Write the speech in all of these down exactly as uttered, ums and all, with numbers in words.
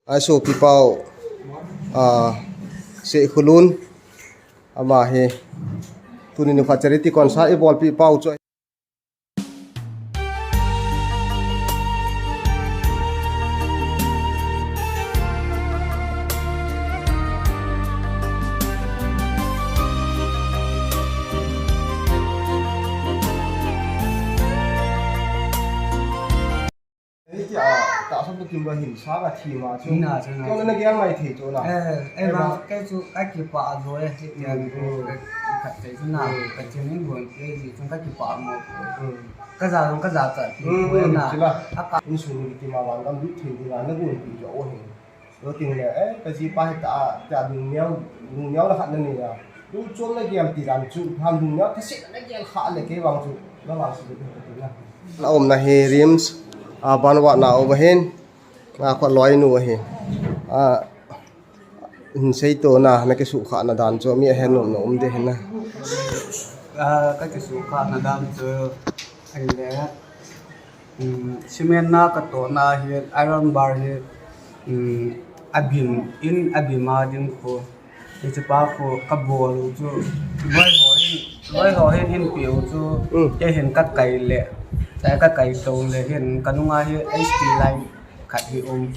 Asopi pau, ah, Seikhulun, ama hi tuni nikho charity concert ibolpi pau chu. Hitia, tahsa bukim ba hin sa ka thi ma chu. Hina chu na. Kona na gel mai thei chu na. Eh, eh, ba, kei chu ka kipah lou e, hitia. Hmm, hmm. Ka, ka thei chu na, hmm, ka chen in bon, kei chu ka kipah mo. Hmm. Ka ja long ka ja cha ti, hmm, ko na. Chila. A ka. Insung ni kiti ma vang gam du thei ni na, na gon pi jo o hin. Lo ting le, eh, ka jipa hi ta, ta lungneo, lungneo la khat na nei a. Lu chom na gel ti dan chu, ham lungneo, ta se na gel kha le kei vang chu, na vang si le ka ti na. Na umna hi RIMS, a, ban vat na um ahin, a, kho loi nu ahi. A, hin sei to na, na kisukhah na dan chu, mi ahen nom na um de hin na. A, ka kisukhah na dan chu, ahile, Um, cement na ka tohna hi, iron bar hi, um, abim in, abim a ding khu. Hiche pa khu ka bol u chu, loi ho hin, loi ho hin hin pe u chu, mm, kei hin ka kai le, ka kai to le hin, ka nunga hi H T line khat hi um.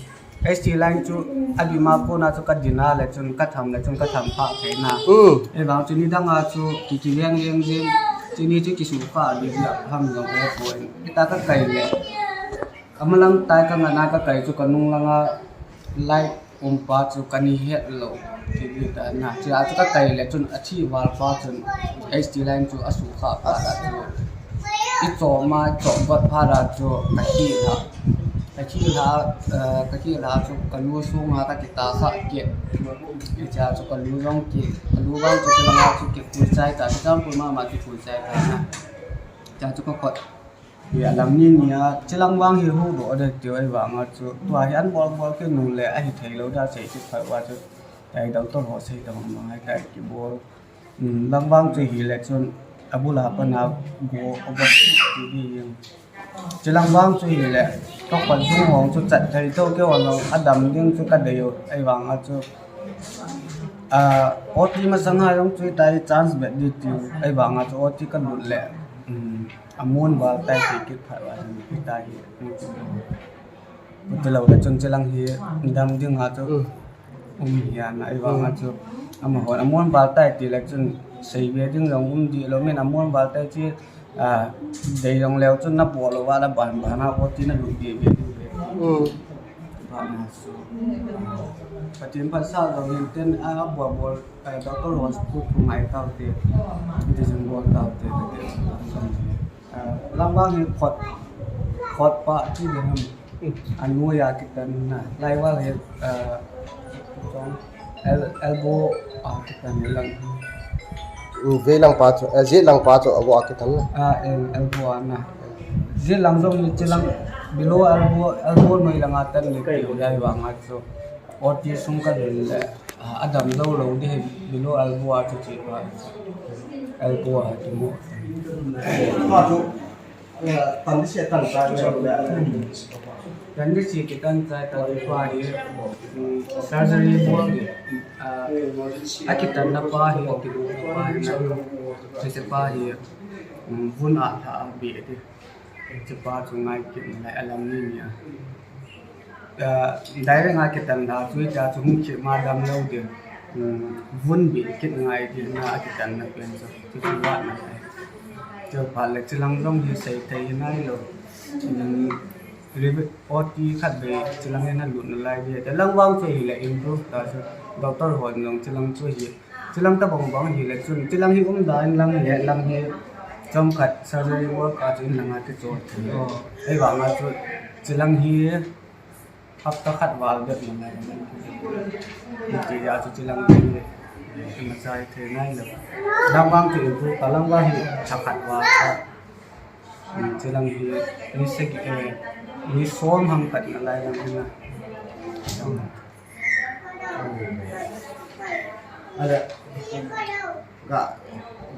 H T line chu abim a kona chu ka din a le chun ka tham le chun ka tham pha thei na. Mm. Ahivang chu nidang a chu ki, ki leng leng jing. Chuni chu kisukhah ding ham jong ahipoi. Hita ka kai le. Amalang tai ka ngan a ka kai chu ka nung langa light um pa chu ka ni het lou. Ti di ta na. Chua chu ka kai le chun athi val pa chun H T line chu asukhah pa la chu. I chom a, i chom got phat a chu ka kilha. Ka kilha, eh, ka kilha chu ka lu sunga ka kitah kha kit. Hichea chu ka lu jong ki, ka lu vang chu chulanga chu kipui chai ta, example mama kipui chai ta na. Chua chu ka khut. Hi alam ni ni a, chulang vang hi huhdoh ding tiu ahivanga chu. Tua hi an bol bol kit nung le ahi thei lou da sei kit phat uva chu. Ai doctor ho sei ta mang mang hai tai kibol. Um, lang vang chu hile chun abul a pat a go, go ti ding. Chulang vang chu hile, ka khut dung hong chu chat thei to keu a long adam ding chu ka dei u, ahivanga chu, ah, O T masang a jong chu hitia hi chance bet ding tiu, ahivanga chu O T ka lut le, um, amun val tai ti kit phat uva hin hitia hi, um, chuti lou le chun chulang hi dam ding a chu. Um, hian ahivanga chu, amahon amun val tai ti le chun, sei ve ding jong um dih lou, min amun val tai chi, ah, dei jong leu chun na bol lou va, na ban ban a, O T na lut ve ve ding ve. Um. Bana chu, ah, Pathen phatsah jong hin ten, ah, bol bol, ah, doctor ho thu thu ngai tau te, medicine bol tau te, te, te. Ah, lang vang hi khut, khut pa ti le ham. Anoi a kitan na. Lai val hi, ah, chong el-, elbow a kitan lang. U ve lang pa chu, eh, jet lang pa chu, elbow a kitan na. Ah, el-, elbow a na. Jet lang jong ni chulang below elbow, elbow noi lang a tan ni ti lai vang a chu. O T sung ka lhun le, ah, adam jou lou ding hi below elbow a chu chi pa. Elbow a chu mo. Pa chu, eh, tan di se tan ta chu le. Tan di se kitan ta ta pa hi, mm, surgery bol, ah, akitan na pa hi, akitan na pa hi, na, pa hi, mm, vun a tha a be ding. Chupa chu ngai kit nalai alam ni ni a. Ah, direct a kitan da chu hitia chu hung kit ma dam lou ding. Um, vun be kit ngai ding na akitan na pen chu. Chu chu vat nalai. Chu phat le chulang jong hi sei thei nai lou. Um, rivet O T khat be chulang in alut nalai ding. Chulang vang chu hile improve ta chu. Doctor hon jong chulang chu hi Chulang tabang bang hile chun, chulang hi umdan lang hi, lang hi chomkhat surgery work a chu in langa kichol thei. Ahivanga chu chulang hi hapta khat val bep nalai. Hiti a chu chulang hi ima chai thei nai lou. Lang vang chu improve ta, lang vang hi tha khat val ta. Chulang hi ni sagi, eh, ni som ham khat nalai lang hi na. Ala, ka,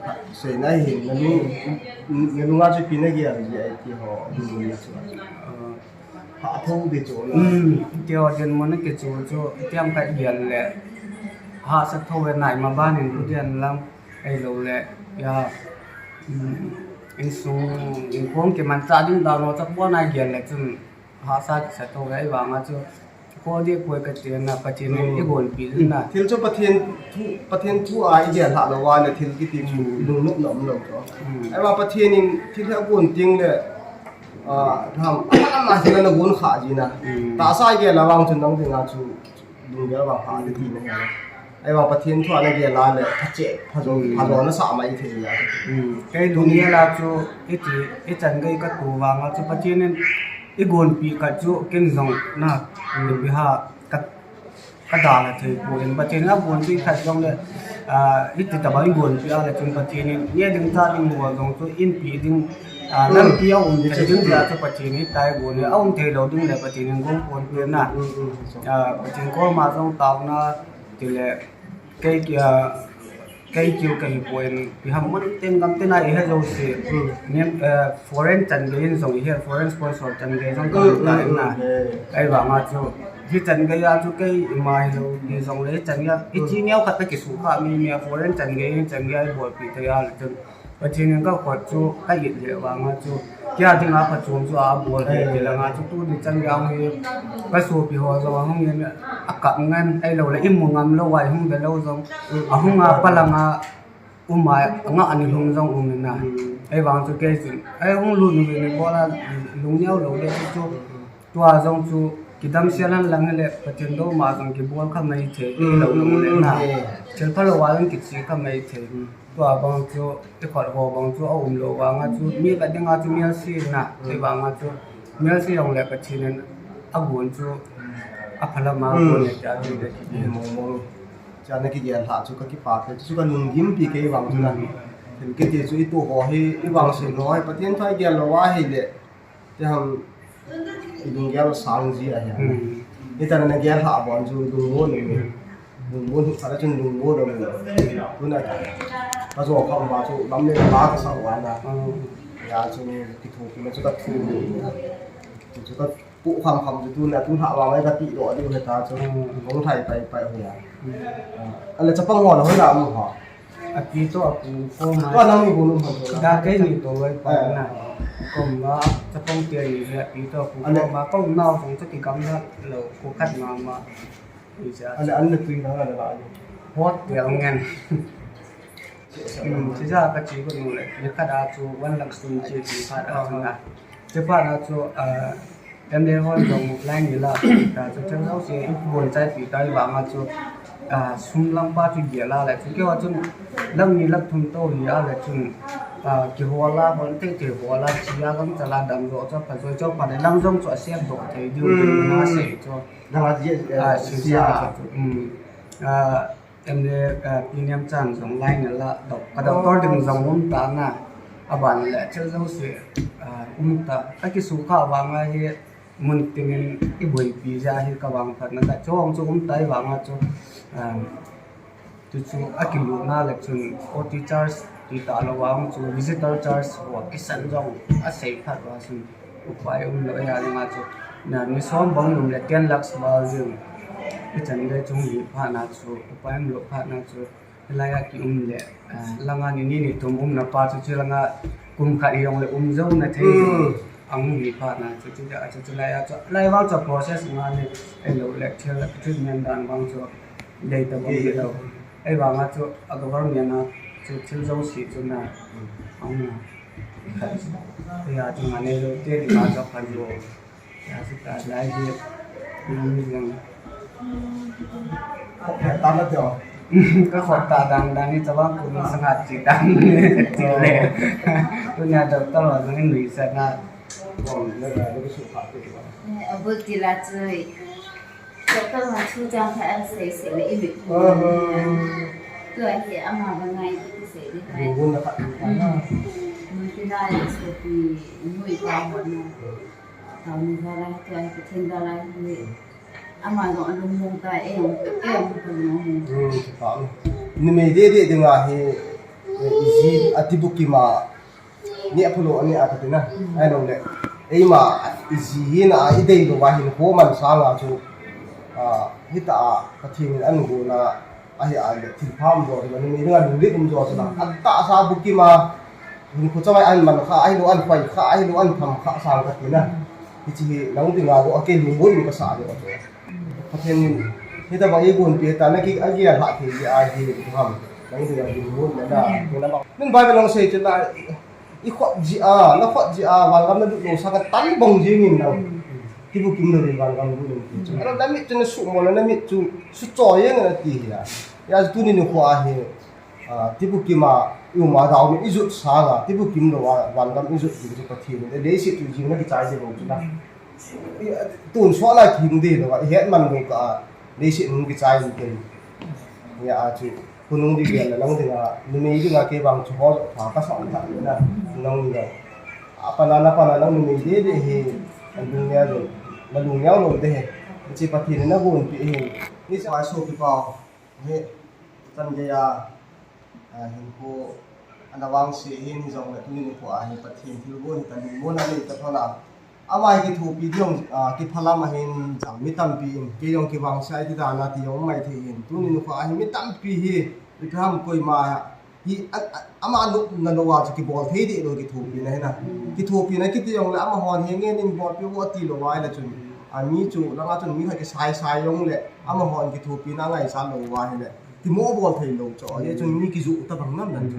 ka, sei nai hin, na nu, na nu nga chu ipi na gel ji ai ti ho, du du na chu. Ah, Hah tho di chu na. Hmm, keo din mo na ke chu chu, tiang ka gel le. Ha sa tho ve nai ma ban in ku dian lang, ei lo le, ya, hmm, in sung, in kong ke man cha ding da no cha po na gel le chun, ha sa sa tho ve vang a chu, ko di ko ka te na, Pathen in i gon pi na. Thil chu Pathen thu, Pathen thu a i gel ha lo wa le thil kiti chu lung nup na um lo chu. Hmm. Ei wa Pathen in thil ha gon ting le, Ah, ram, ama sila na gun kha ji na. Hmm. Tahsa gel a vang chun nang dinga chu, dung gel vang kha ji ti na. Ei vang Pathen thu a na gel a le, phache, phajo, phajo na sa mai thei ya. Hmm. Kei dung gel a chu, i ti, i chan gei ka tu vang a chu, Pathen in i gon pi ka chu, ken jong na, hmm, bi ha, ka Ka dal a thei poi, Pathen in a gon pi khat jong le, ah, hiti tabang i gon pi a le chun Pathen in, nge ding cha ding mo jong chu in pi ding, ah, lampi a um thei ding tia chu Pathen in hitia i gon e, a um thei lou ding le Pathen in gon pon pi na. Ah, Pathen koma jong taona ti le, kei, ah, Kei keu ka hi poi, ipi ham mun tin gam tin a i he jouse. Hmm. Nin, eh, foreign chan gei in jong i he, foreign sponsor chan gei jong ka, hmm, hita in na. Hmm. Ei vang a chu, hi chan gei a chu kei ima hi lou, hi jong le hi chan gei a, i chi neo khat ta kisu kha mi mi a foreign chan gei in chan gei a i bol pi thei a le chun. Pathen in ka khut chu ka it le vang a chu, Kei a dinga phachom chu a bol ve, eh, ti langa chu tuni chan gei hi ka sopi ho jong ahung in a kap ngen, ahilou le i mu ngam lou a i hung ve lou jong, mm, ahung a, mm, palanga um a, anga ani lhung jong um in na. Mm. Ahivang chu kei chun, ei hung lut nu ve ni bol a lung neo lou le chu, mm, tua jong chu kidam sel hen lang hile Pathen dom a jong kibol kha mai thei, mm, lou lou le na. Mm. Thil phalou a jong kichi kha mai thei. Mm. Tua bang chu, i khut ho bang chu a um lou vang a chu, mi ka dinga chu mial si na, mm, ti vang a chu, mial si jong le Pathen in a gon chu, a phalam a, mm, gon le tia chu le ki. Mm, mong mong. Cha na kigel lha chu ka kipah e, chu ka lunggim pi kei vang chu na. Mm. Thil kiti chu i tu ho hi, i vang si no hi, Pathen thu a i gel lou a hile. Ti ham, i lunggel sang ji ahi. Hmm. Hitia na gel lha bon chu lungmon in. Hmm. Lungmon hi khat a chun lungmon in. Tuna ka jo kha ba chu lam le ba ka sa wa na. Hmm. Ya chu kithopi na chu ka thu. Chu ka pu kham kham chu tuna tu lha wa mai ka ti lo di heta chu. Hmm. Kong thai pai pai ho ya. Hmm. Ah, ale chapang ho na ho na mu ha. Api toh apu koma. Tua nang ni gon um hon toh la. Da kei ni toh loi pa na. Koma, chapang tia ni le api toh apu koma. Kong nao song cha kigam na lou, ko khat mama. Ani, ani tui na na la ni. Hot tia ngen. Hmm, chija ka chi ko nu le. Ni khat a chu one lakh sum chi chi khat a chu na. Chi pa na chu, ah, M L A hon jong line ni la, ta chu chang jouse i bon chai pi tai vang a chu, ah, sum lang pa chu gel a le chu keu a chun lang ni lang thum to hi a le chun, ah, kihol a, hol te kihol a, chi a gangchal a dam jo chu pha joi chu pha le lang jong chu a sep doh thei diu, hmm, na sei chu. Dang a ji, eh, ah, si si a, a chu. Hmm. Ah, M L A, ah, Pi Nemchan jong line a la, doc-, ka doctor ding jong um ta na, aban le thil jouse, ah, um ta, ka kisu kha vang a hi mun tin in i boipi jeh a hi ka vang phat na ka, chu hung chu um ta i vang a chu, ah, chu chu a kilut na le chun O T charge ti ta lou vang chu visitor charge ho kisan jong a sei phat va chun. Upai um lou, ahi a dinga chu. Na, ni som bang um le ten lakhs val jing. I chan gei chung hi phat na chu, upai um lou phat na chu. Hilai a ki um le, ah, langa ni ni ni thum um na pa chu, chu langa kum khat hi jong le um jou na thei. Hmm. Ahung hi phat na chu, chu, chu, chu lai a chu. Lai vang chu process nga ni, ahilou le thil treatment dan vang chu. Dei ta bang dei lou. Ei vang a chu a government a chu thil jouse chu na. Ang na. Khat. Ei a chu nga nei lou te ding a chu khat lou. Ya chu ta lai hi. Ni ni jang. Khop phet ta na teo. Ka khop ta dang dang ni chavang kum sanga chi dang. Ti le. Tunia doctor ho jong in nuisat na. Bom le le le su pha te. Eh, abul ti la chu. Doctor hon thu chang khat asei sei le i mit. Aha. Tua hi ama va ngai ti sei ding hai. Lungmon na khat. Mun tina le sopi nui pa hon na. Tao ni va lai tua hi Pathen va lai hi. Ama jong lungmon ta e jong, e jong ka lungmon. Hmm, pa. Ni me de de de nga hi, eh, iji ati buki ma. Ni aphulo ani a ka tina. Ahilou le. Eima Iji hina a idei lou a hin ho man sanga chu, a, hita a Pathen in ahin gona ahi a le thil pha um jo chu, numei dinga lunglen um jo chu na. Atahsa bukim a hinkho chavai ahin man kha, ahilou ahin khoi kha, ahilou ahin tham kha sang kati na. Hiche hi nang dinga jong a kei lungmon in kasa jo chu. Pathen in hitabang eigonpeh ta na ki, agel lhah thei jeh a hi ham. Nang dinga lungmon na na. Min Bible hung sei chu na, i khut jeh a, na khut jeh a, vangam na lut lou sanga tan bong jing in nang. Ti bukim louvin vangam lut in ti chu. Ahilou na mit chu na suhmol le na mit chu suchoi jeng in ati hi a. Hijeh a chu tuni nikho a hi, a, ti bukim a i um a dau min i jot sanga, ti bukim lou a vangam i jot ding chu Pathen in, leiset chu jing na kichai ding bou chu na. I, a, tonsot a kihing ding lou a, i het man lou kah a, leiset hung kichai ding kei. Hijeh a chu, khonung ding gel le nang dinga, numei dinga kei vang chu ho jo pha kasa um tah na, nang dinga. Apan a, na pan a nang numei dede hi, na lungneo lou, na lungneo lou ding hi. Hiche Pathen in nagonpeh hi. Hiche a sopi pau hi, chan gei a, a, hinkho ana vangse hi, hijongle tuni nikho a hi Pathen thilgon hi ta lungmon a nei ta thon a. Ama hi kithopi ding, a, kiphalam ahin jam mi tampi in, kei jong kivangse a iti dan a ti jong um maithei in. Tuni nikho a hi mi tampi hi, ipi ham koima hi, a, a, ama nopna lou a chu kibol thei deh lou kithopina hi na. Kithopina kiti jongle amahon hi ngen in bolpeh o ati lou a ahile chun, a, mi chu langa chun mi khat kisai sai jongle amahon kithopina angaichat lou a ahile kimo bol thei lou chu. Hijeh chun mi kijoh tabang nam dan chu.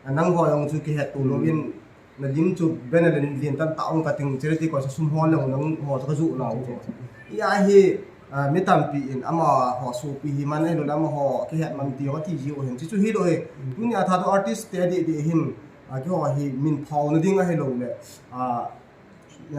A, nangho jong chu kihetto louvin, na lim chu ben a len lien tan tah ung kating, charity cause a sum hol le nangho chu kajoh nau chu. Hijeh a hi, a, mi tampi in amaho sopi hi man ahilou le amaho kihet man ti ho ti jiu hin. Chuchu hilou hi. Tuni a Thadou artist te adeh deh hin, a, keiho hi min phaona ding ahilou le, a,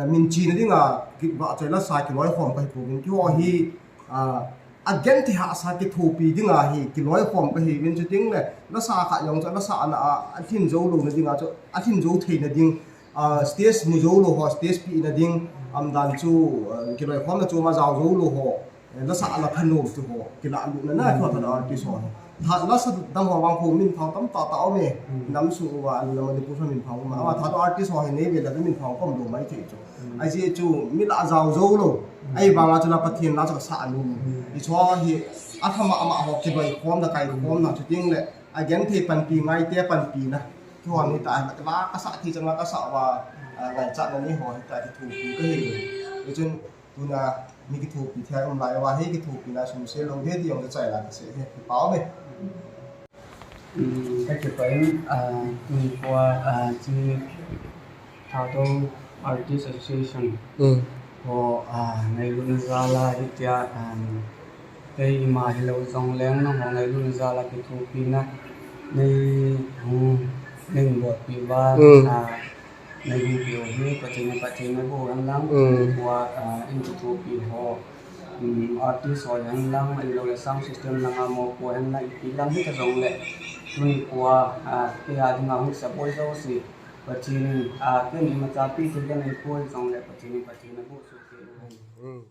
min chena dinga, ki, vahchoi lasa kiloikhom kahi pouvin. Keiho hi, a, agenthei hahsa kithopi dinga hi kiloikhom kahiuvin, chuting le lasa khat jong chu lasana a, alhin jou louna dinga chu, alhin jou theina ding, a, stage mu jou lou ho stage pehna ding, umdan chu, a, kiloikhomna chom a jao jou lou ho, eh, lasa a la thanom chu ho, kilah lutna na, keiho Thadou artist ho hi. Tha, lasa dang ho vang khu min phao tamtah tah um e. Nam sung uva, alu le Manipur sung min phao um a. Ama Thadou artist ho hi nei ve le min phao khom lou maithei chu. Ajeh chu mi la jao jou lou. Ahivanga chu la Pathen la chu kasah nom. Hicho hi, athama ama ho kiloikhomna, kaikhomna chuting le, agenthei panpi, ngaite panpina. Keiho hi ta, la kasah thei chan la kasah uva, a, ngaichatna nei ho hi ta kithopi kahi. Hichun, tuna mi kithopi thei um lai uva hi kithopina sumse lou ding ti jong chu chaina kasei hi, kipah e. Um, kakipah in, ah, tuni nikho a, ah, hiche Thadou Artist Association ho, ah, ngailutna jal a hitia, ah, keima hilou jongleng nangho ngailutna jal a kithopina nei, um, nei bolpeh uva, ah, Nei hung peh u hi, Pathen in phatthei naboh hen lang, tua, ah, in kithopi ho, um, artist ho hen lang, ahilou le sound system langa mopo hen lang, ipi lang hita jongle, tuni tua, ah, kei a dinga hung sapoi jouse, Pathen in, ah, kei in imacha peh thei kanei poi jongle, Pathen in phatthei naboh soh peh u hen.